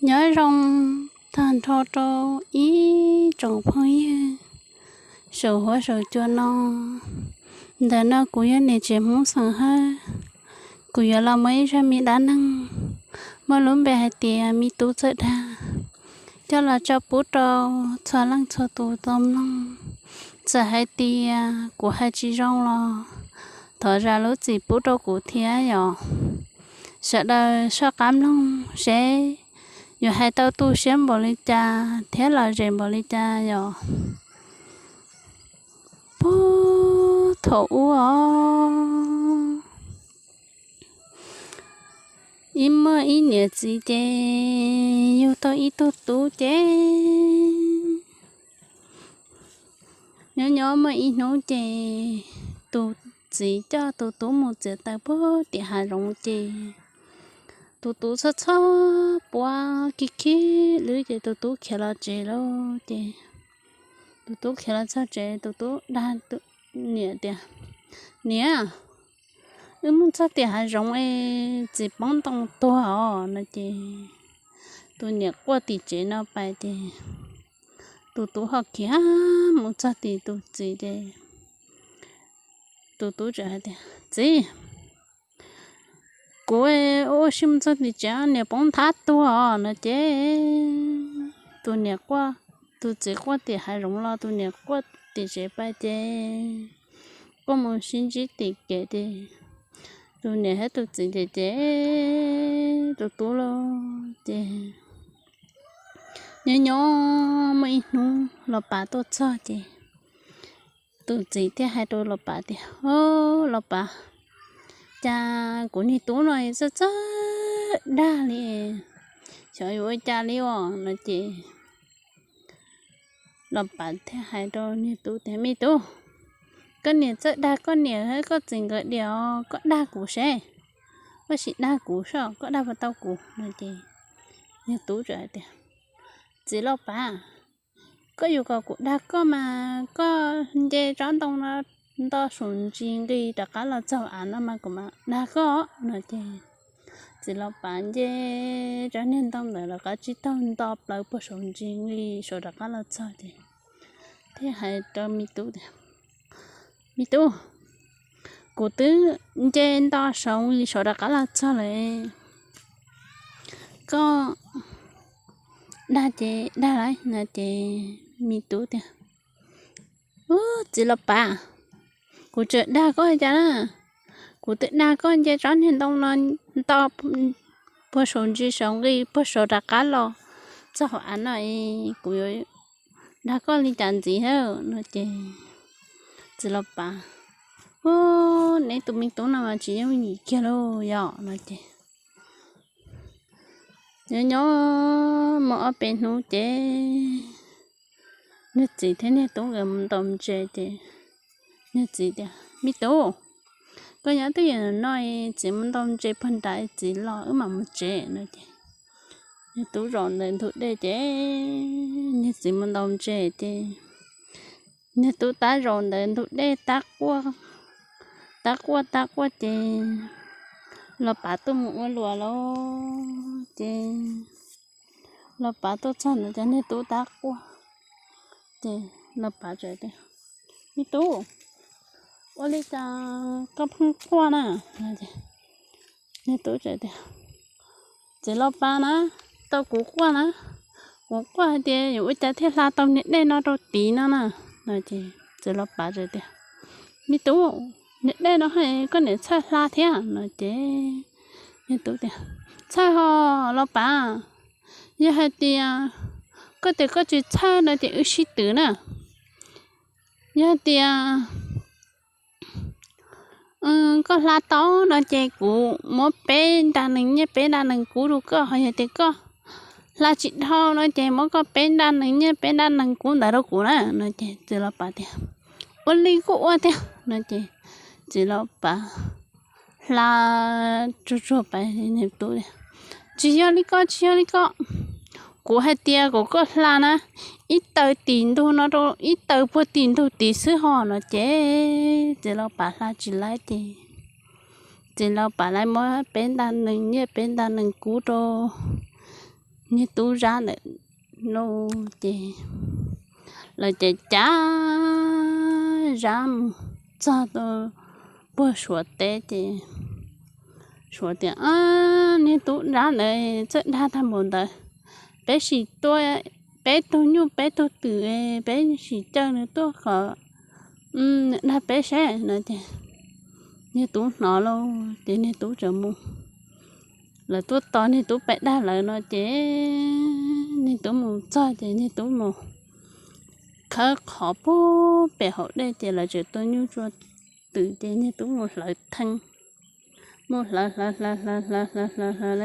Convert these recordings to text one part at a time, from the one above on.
Nyob zoo tag nrho rau ib tsoom phooj ywg saum huab saum cua no. Ntawm no kuv yog niam tsev Hmoob xeem Hawj. Kuv yuav los muaj ib zaj me dab neeg muaj lub npe hais tias me tub txawj dag, coj los tso pub rau txhua leej txhua tus tau mloog. Txawm hais tias kuv hais tsis zoo los thov zam lub txim pub rau kuv thiab yom. Sawv daws soj qab mloog seb yuav hais tau tu siab npaum li cas thiab lom zem npaum li cas yom. Puag thaum ub os, ib muaj ib niam txiv ces yug tau ib tug tub ces nyob nyob muaj ib hnub ces tus txiv coj tus tub mus txiav taws puag tim hav zoov ces tus tub txhob txhob puab khib khib lwb ces tus tub khiav los tsev lawm ces tus tub khiav los txog tsev tus tub dag niam tias, Niam, wb mus txog tim hav zoov es txiv poob ntoo tuag os no ces tus niam quaj tim tsev no pais ces tus tub ho khiav mus txog tim tus txiv ces tus tub txawm hais tias, Txiv, kuv ua ua si mus txog tim tsev niam poob nthab tuag os no ces tus niam quaj, tus txiv quaj tim hav zoov los tus niam quaj tim tsev pais ces quaj mus sib ntsib tim kev ces tus niam thiab tus txiv ces ces tus tub los ces nyob nyob muaj ib hnub los pav tuaj txog ces tus txiv thiaj hais rau los pav tias, Au, los pav, cas kuv niag tub no txawj txawj dag li, xyov yuav ua cas li os no ces los pav thiaj hais rau niag tub tias, Me tub, koj niam txawj dag koj niam thiab koj txiv nkawd diam os, koj dag kuv seb, koj sim dag kuv seb koj dag puas tau kuv no ces niag tub txawm hais tias, Txiv los pav, koj yuav kom kuv dag koj mas koj nce tsob ntoo no nto saum ntsis nqis rov qab los txog av no mas kuv mam dag koj no ces txiv los pav nce tsob niag ntoo ntawd rov qab tsib taug nto plaws puag saum ntsis nqis saum rov qab los txog ces thiaj hais rau me tub tias, Me tub, kuv twb nce nto saud nqis saud rov qab los txog lawm, koj dag ces dag lauj no ces me tub tias, Ub, txiv los pav, kuv tseem dag koj cas na, kuv twb dag koj nce tsob niag ntoo no nto puag saud ntsis saud nqis puag saud rov qab los txog av no es kuv yuav dag koj li cas ntxiv thiab no ces txiv los pav, Ub, neb tus me tub no mas tsis yooj yim kiag lauj yom no ces nyob nyob muaj ob peb hnub ces niag txiv thiab niag tub nkawd mus ntaus ntses ces niag txiv tias, Me tub, koj nyob twj ywm no, txiv mus ntaus ntses puag nrad, txiv los wb mam mus tsev no ces niag tub zaum ntawm ntug dej ces niag txiv mus ntaus ntses ces niag tub tab zaum ntawm ntug dej tab quaj, tab quaj tab quaj ces los pav tuaj mus ua luam lauj ces los pav tuaj txog ntawd ces niag tub tab quaj ces los pav txawm tias, Me tub, ua li cas koj pheej quaj na? Niag tub txawm tias, Txiv los pav na, tau kuv quaj na, kuv quaj hais tias yuav ua cas thiaj hla tau niag dej no rau tid no na no ces txiv los pav txawm tias, Me tub, niag dej no koj niam txhawj hla thiab no ces niag tub tias, Txhawj ho los pav, yog hais tias koj tias koj tsis txhawj no ces wb sib twv na, yog tias koj hla tau no ces kuv muab peb nra nees nyiaj peb nra nees kub rau koj, ho yog tias koj hla tsis dhau no ces muab koj peb nra nees nyiaj peb nra nees kub ntawd rau kuv na no ces txiv los pav tias, Ua li kuj ua tiag no ces txiv los pav hla tsuag tsuag pais, niag tub tias, Tsis yog li ko, tsis yog li ko, kuv hais tias kom koj hla na, ib taw tim ntug no rau ib taw puag tim ntug tid xwb ho no ces txiv los pav hla tsis laib ces txiv los pav laib muab peb nra nees nyiaj peb nra nees kub rau niag tub zab ntawm no ces lawv cav cav zab mus txog puag suav teb ces suav tias, Niag tub zab ntawd txawj dag tag npaum ntawd, peb sim tua peb tug nyuj peb tug twm, peb sim caw nws tuaj kom dag peb saib no ces niag tub hnov lauj ces niag tub txawm mus. Lawv tuaj tos niag tub pem dag lawv no ces niag tub mus txog ces niag tub mus khawb qhov puag pem hauv dej ces lawv tseem tua nyuj tua twm ces niag tub mus hlawv theej, mus hlawv hlawv hlawv hlawv hlawv hlawv hlawv hlawv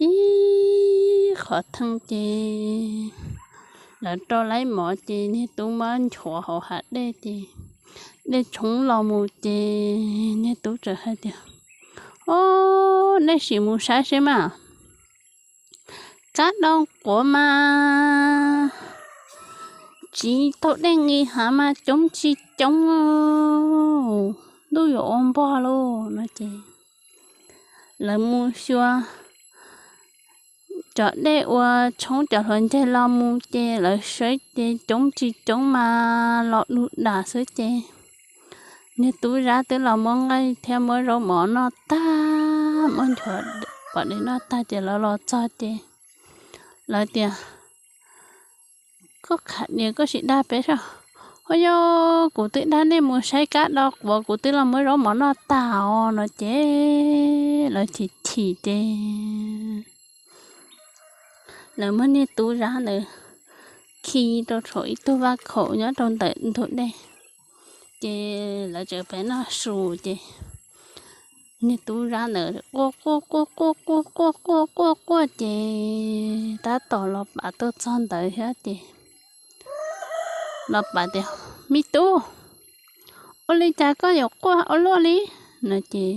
ib qhov theej ces lawv rau laib mov ces niag tub muab nchuav hauv hav dej ces dej tshoob los mus ces niag tub txawm hais tias, Ob, nej sim mus saib seb mas, kab do quav mas tsiv taug dej nqis hav mas coob tsis coob, ntuj yuav ua npog lauj no ces lawv mus xyuas cov dej uas tshoob cov hluav ncaig los mus ces lawv saib ces coob tsis coob mas los du dam xwb ces niag tub zab twb los muab nqaij thiab muab zaub mov noj tag, muab nchuav pom dej noj tag ces lawv los txog ces lawv tias, Koj khav nias koj sim dag peb sab, Ho yog kuv twb dag nej mus saib kab do quav, kuv twb los muab zaub mov noj tag os no ces lawv chim chim ces lawv muab niag tub zab ntawd khi rau saum ib tug vaj khaum nyob rau ntawm ntug dej ces lawv tseem pem noj su ces niag tub zab ntawd quaj quaj quaj quaj quaj quaj quaj quaj ces tab tom los pav tuaj txog ntawd thiab ces los pav tias, Me tub, ua li cas koj yuav quaj ua luaj li no ces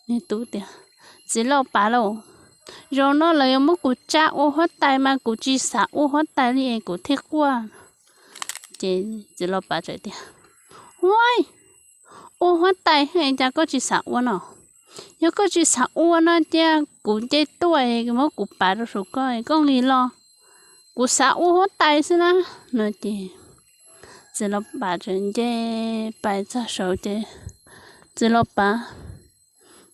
niag tub tias, Txiv laus pav lauj, zaum no lawv yuav muab kuv tsa ua huab tais mas kuv tsis xav ua huab tais li es kuv thiaj quaj. Ces txiv laus pav txawm tias, Huab, ua huab tais cas koj tsis xav ua no? Yog koj tsis xav ua no cia kuv nce tuaj muab kuv pav rau saum koj, koj nqis los, kuv xav ua huab tais xwb na no ces txiv laus pav txawm nce pais txog saud ces txiv laus pav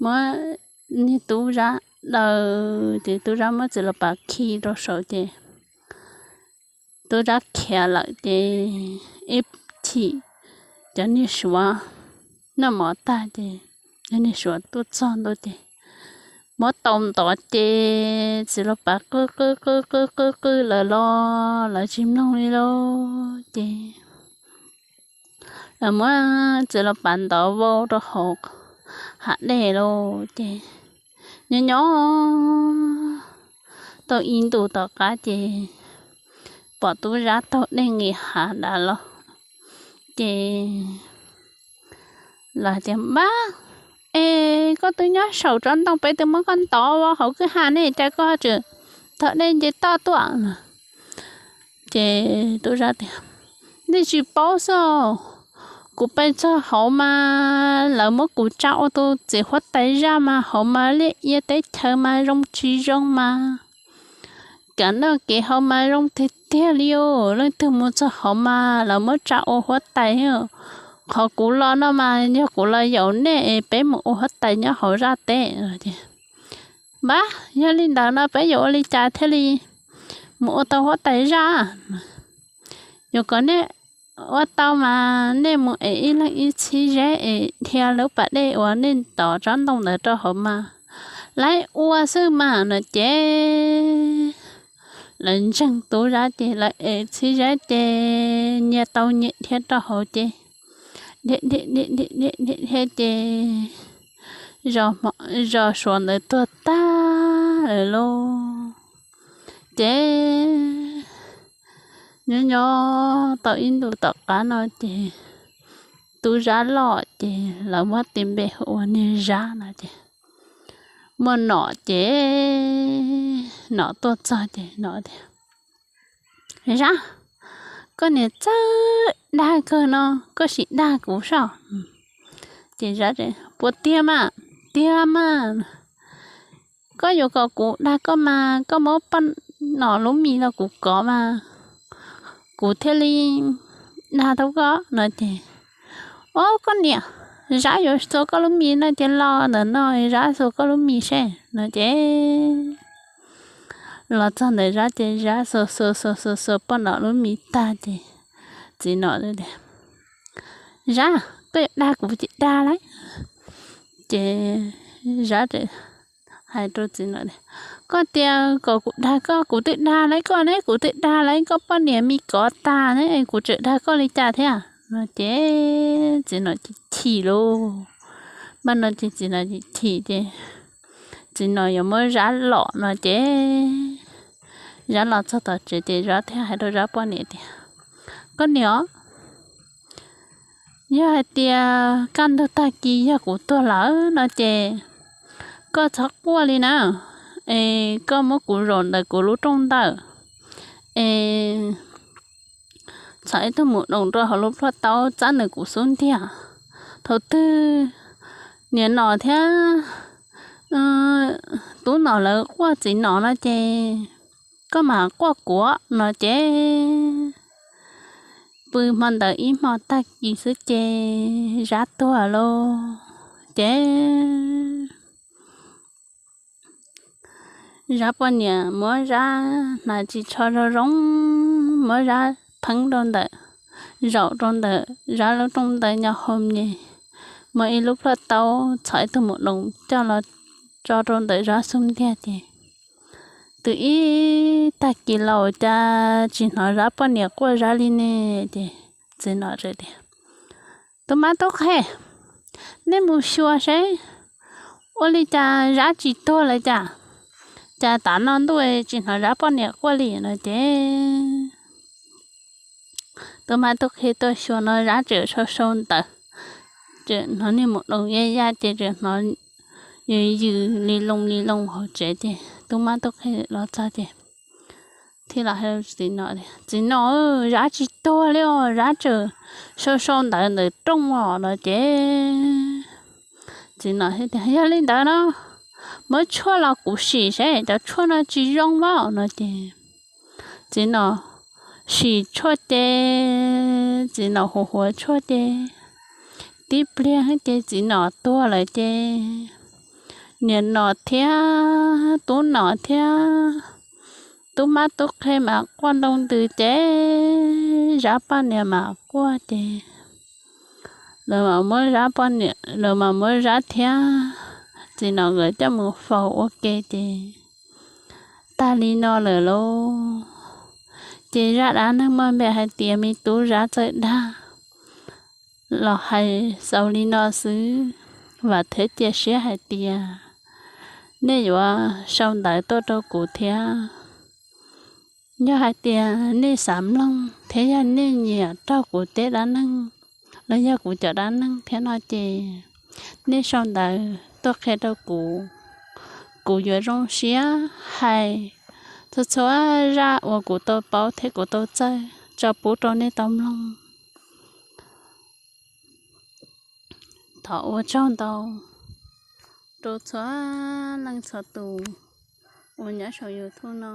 muab niag tub zab daws ces tub zab muab txiv laus pav khi rau saud ces tub zab khiav lawm ces ib chim cov niag suav noj mov tag ces cov niag suav tuaj txog ntua ces muab tau ntov ces txiv laus pav qw qw qw qw qw qw lawv los lawv tsis mloog li lauj ces lawv muab txiv laus pav ntov vau rau hauv hav dej lauj ces nyob nyob tau ib ntus tom qab ces pom tub zab taug dej nqis hav dav los ces lawv tias, Npab, es koj twb nyob saum tsob ntoo peb twb muab koj ntov vau hauv kwj ha ne cas koj tseem taug dej nce toj tuaj? Ces tub zab tias, Nej tsis paub xwb, kuv pais txog hauv mas lawv muab kuv tsa ua tus txiv huab tais zaj mas hauv mas liaj ia teb chaws mas zoo tsis zoo mas kev noj kev haus mas zoo tiag tiag li os. Leej twg mus txog hauv mas lawv muab tsa ua huab tais. Qhov kuv los no mas yog kuv los yaum nej es peb mus ua huab tais nyob hauv zaj teb. Npab, yog li ntawd no peb yuav ua li cas thiaj li mus ua tau huab tais zaj? Yuav kom nej ua tau mas nej mus ev ib leeg ib txhib zeb es dhia lub pas dej uas nej ntov tsob ntoo ntawd rau hauv mas lawv ua xwb mas no ces lawv ntseeg tub zab ces lawv ev txhib zeb ces nyias tau nyias dhia rau hauv ces dhia dhia dhia dhia dhia ces zos suav ntawd tuag tag lawm lauj. Ces nyob nyob tau ib ntus tom qab no ces tub zab loj ces lawv muab tis npe hu ua niag Zab no ces muaj nom ces nom tuaj txog ces nom tias, Zab, koj niag txawj dag kawg no, koj sim dag kuv soj. Ces Zab, Puas tiag mas? Tiag mas. koj yuav kom kuv dag koj mas koj muab poj nom lub mis los kuv kov mas kuv thiaj li dag tau koj no ces, Ob, koj niam, Zab yuav xuas koj lub mis no ces los ntawm no, Zab xuas koj lub mis seb no ces los txog ntawm Zab ces Zab xuas xuas xuas xuas xuas poj nom lub mis tag ces txiv nom tias, Zab, koj yuav dag kuv ces dag lauj. Ces Zab hais rau txiv nom tias, Koj tias kom kuv dag koj, kuv twb dag lauj koj ne, kuv twb dag lauj, koj poj niam mis kov tag ne, kuv tseem dag koj li cas thiab no ces txiv nom chim chim lauj. Mas no ces txiv nom chim chim ces txiv nom yuav muab Zab lom no ces Zab los txog tom tsev ces Zab thiaj hais rau Zab poj niam tias, Koj niam, yog hais tias kaj ntug tag kis yog kuv tuag lawm no ces koj txhob quaj li na, es koj muab kuv zaum ntawm kuv lub rooj ntawm es txhom ib tug mus doos rau hauv lub plhuaj taub txav ntawm kuv xub ntiag. Thaum twg niam nom thiab tub nom lawv quaj txiv nom no ces koj mam quaj kuv no ces pw hmo ntawd ib hmo tag kis xwb ces Zab tuag lauj. Ces Zab poj niam muab Zab hnav ris tsho zoo zoo, muab Zab pheeb rau ntawm, zaum rau ntawm Zab lub rooj ntawm nyo hom nyem, muab ib lub plhuaj taub txhom ib tug mus doos coj los tso rau ntawm Zab xub ntiag ces twb ib tag kis los cas tsis hnov Zab poj niam quaj Zab li ne. Ces txiv nom tias, Tub mab tub qhe, nej mus xyuas seb ua li cas Zab tsis tuag lawm cas, cas tav no ntuj tsis hnov Zab poj niam quaj li no ces tub mab tub qhe tuaj xyuas no Zab tseem sau sau ntawv, tseem hnov niag mus doos ya ya ces tseem hnov yws yws li loo li loo hauv tsev ces tub mab tub qhe los txog ces thiaj los hais rau txiv nom tias, Txiv nom, Zab tsis tuag li os, Zab tseem sau sau ntawv ntawm rooj os no ces txiv nom thiaj tias, Yog li ntawd no muab tshuaj los kuv sim seb, cov tshuaj no tsis zoo mas no ces txiv nom sim tshuaj ces txiv nom huav huav tshuaj ces tib pliag ces txiv nom tuag lawm ces niam nom thiab tub nom thiab tub mab tub qhe mas quaj nroo ntws ces Zab poj niam mas quaj ces lawv mas muab Zab poj niam, lawv mas muab Zab thiab txiv nom nkawd coj mus faus ua ke ces tag li no lawm lauj. Ces zaj dab neeg muaj npe hais tias me tub Zab txawj dag los hais xaus li no xwb. Vam thiab cia siab hais tias nej yuav sau ntawv tuaj rau kuv thiab. Yog hais tias nej xav mloog thiab yog nej nyiam raug kuv tej dab neeg los yog kuv cov dab neeg thiab no ces nej sau ntawv tuaj qhia rau kuv. Kuv yuav zoo siab hais txhua txhua zaj uas kuv tau paub thiab kuv tau txawj tso pub rau nej tau mloog. Thov ua tsaug ntau rau txhua leej txhua tus uas nyob saum YouTube no.